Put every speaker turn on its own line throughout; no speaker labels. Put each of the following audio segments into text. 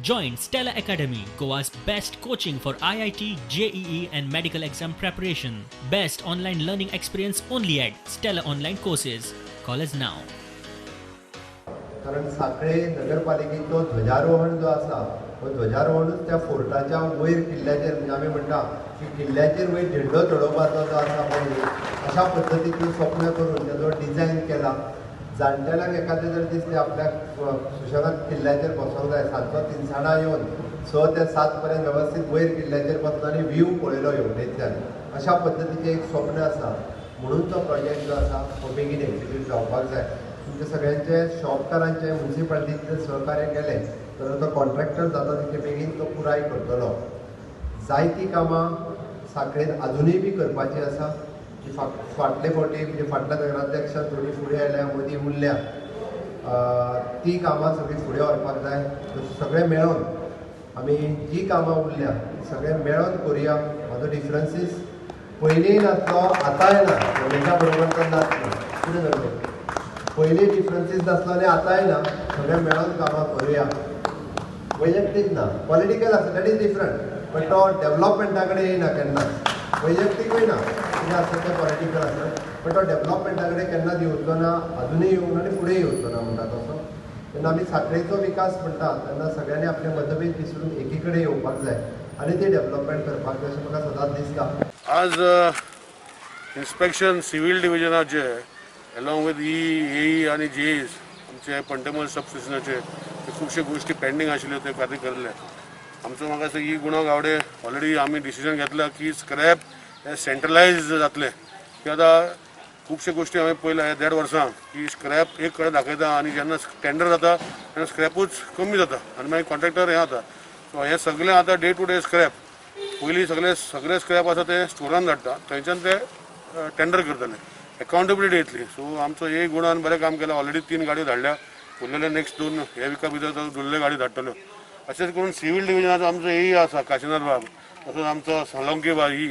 Join Stella Academy, Goa's best coaching for IIT, JEE, and medical exam preparation. Best online learning experience only at Stella Online Courses. Call us now.
कारण साखळे नगरपालिकेचो ध्वजारोहण जो आसा हो ध्वजारोहणूच त्या फोर्टाच्या वयर किल्ल्याचेर, म्हणजे आमी म्हणटा की किल्ल्याचेर वयर झेंडो चडोवपाचो जो आसा पळय, अशा पद्दतीचें स्वप्न करून तेजो डिझायन केला. जाणटेल्यांक एखादें जर दिसलें आपल्याक सुशेगाद किल्ल्याचेर बसोंक जाय, सांजचो तिनसाणां येवन 6 ते 7 पर्यंत वेवस्थीत वयर किल्ल्याचेर बसलो आनी व्यू पळयलो हेवटेंतल्यान, अशा पद्दतीचें एक स्वप्न आसा. म्हणून तो प्रोजेक्ट जो आसा तो बेगीन एक्जिक्यूट जावपाक जाय. तुमचे सगळ्यांचे, शॉपकारांचे, मुन्सिपालिटीचे सहकार्य केलें तर तो कॉन्ट्रॅक्टर जाता तितले बेगीन तो पुराय करतलो. जायतीं कामां साखळेन अजुनूय बी करपाची आसा जी फाटले फावटी, म्हणजे फाटल्या नगराध्यक्षान थोडी फुडें आयल्या, मदीं उरल्या. ती कामां सगळीं फुडें व्हरपाक जाय. सगळें मेळोन आमी जी कामां उरल्या ती सगळें मेळोन करुया. म्हाजो डिफरन्सीस पयलींय नासलो, आतांय ना. रमेशा बरोबर तर नासलो. कितें जालें, पयलीं डिफरन्सीस नासलो आनी आतांय ना. सगळें मेळोन कामां करुया. वैयक्तीक ना, पॉलिटिकल आसा, that is different, but तो डेव्हलपमेंटा कडेन येयना केन्नाच. वैयक्तिकूय ना, कितें आसता तें पॉलिटिकल आसता, बट तो डेव्हलपमेंटा कडेन केन्नाच येवचो ना. अजुनूय येवंक ना आनी फुडें येवचो ना म्हणटा तसो. तेन्ना आमी साखळेचो विकास म्हणटा तेन्ना सगळ्यांनी आपले मतभेद विसरून एकी कडेन येवपाक जाय आनी ते डेव्हलपमेंट करपाक जाय अशें म्हाका सदांच दिसता.
आज इन्स्पेक्शन सिव्हिल डिव्हिजनाचे अलॉंग विथ ई, एई आनी जेईज, आमचे पंटेमल सबस्टेशनाचे ते खुबशे गोश्टी पेंडींग आशिल्ल्यो ते खातीर केल्ले. आमचो म्हाका दिसता ई गुणो गावडे ऑलरेडी आमी डिसिजन घेतला की स्क्रॅप हे सेंट्रलायज जातले, की आतां खुबशे गोश्टी हांवें पळयल्या ह्या देड वर्सां की स्क्रॅप एक कडेन दाखयता आनी जेन्ना टेंडर जाता तेन्ना स्क्रॅपूच कमी जाता आनी मागीर कॉन्ट्रॅक्टर हें जाता. सो हें सगळें आतां डे टू डे स्क्रॅप, पयलीं सगळे सगळे स्क्रॅप आसा ते स्टोरान धाडटा, थंयच्यान ते टेंडर करतले, अकाउंटेबिलिटी येतली. सो आमचो एक गुणान बरें काम केलां. ऑलरेडी तीन गाडयो धाडल्या, उरलेले नेक्स्ट दोन हे विका भितर उरलेले गाडी धाडटल्यो. अशेंच करून सिव्हिल डिव्हिजनाचो आमचो एई आसा काशीनाथ बाब, तसोच आमचो सोलंकी बाब ही,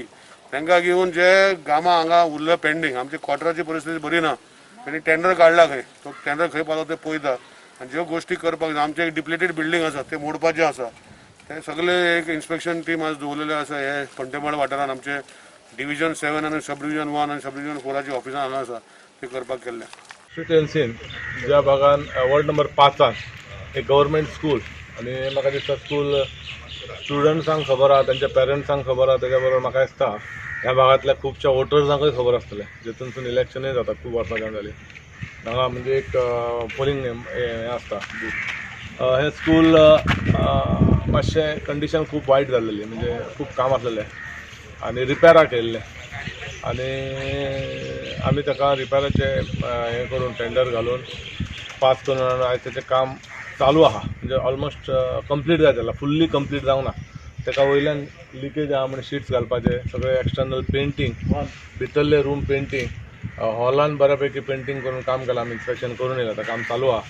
तांकां घेवन जे कामां हांगा उरले पेंडींग, आमची क्वॉर्टराची परिस्थिती बरी ना. तेणी टेंडर काडला खंय, तो टेंडर खंय पावलो ते पळयता आनी ज्यो गोश्टी करपाक जाय, आमचें एक डिप्लेटेड बिल्डींग आसा, ते मोडपाचें आसा. ते सगळे एक इन्स्पेक्शन टीम आज दवरलेले आसा. हे पंटेमाळ वाठारान आमचे डिव्हिजन 7 आनी सब डिव्हिजन 1 आनी सब डिव्हिजन 4ाची ऑफिसां हांगा आसा, ते करपाक केल्ले.
कॉन्स्टिट्युएन्सीन ज्या भागान वॉर्ड नंबर 5 एक गव्हर्मेंट स्कूल आनी म्हाका दिसता स्कूल स्टुडंट्सांक खबर आहा, तांच्या पेरंट्सांक खबर आहा. तेच्या बरोबर म्हाका दिसता ह्या भागांतल्या खुबश्या वोटर्सांकूय खबर आसतलें, जेतूनसून इलेक्शनूय जाता. खूब वर्सां जावन जालीं हांगा, म्हणजे एक पोलिंग हें आसता बूथ. हें स्कूल मातशें कंडिशन खूब वायट जाल्लेली, म्हणजे खूब काम आसलेलें आनी रिपेरा केल्लें आनी आमी ताका रिपेराचें हें करून टेंडर घालून पास करून आयज तेचें काम चालू आहा. म्हणजे ऑलमोस्ट कंप्लीट जायत जाला, फुल्ली कंप्लीट जावंक ना. ताका वयल्यान लिकेज आहा म्हण शिट्स घालपाचे, सगळे एक्सटर्नल पेंटींग, भितरले रूम पेंटींग, हॉलान बऱ्यापैकी पेंटींग करून काम केलां. आमी इन्स्पेक्शन करून येयलां, आतां काम चालू आहा.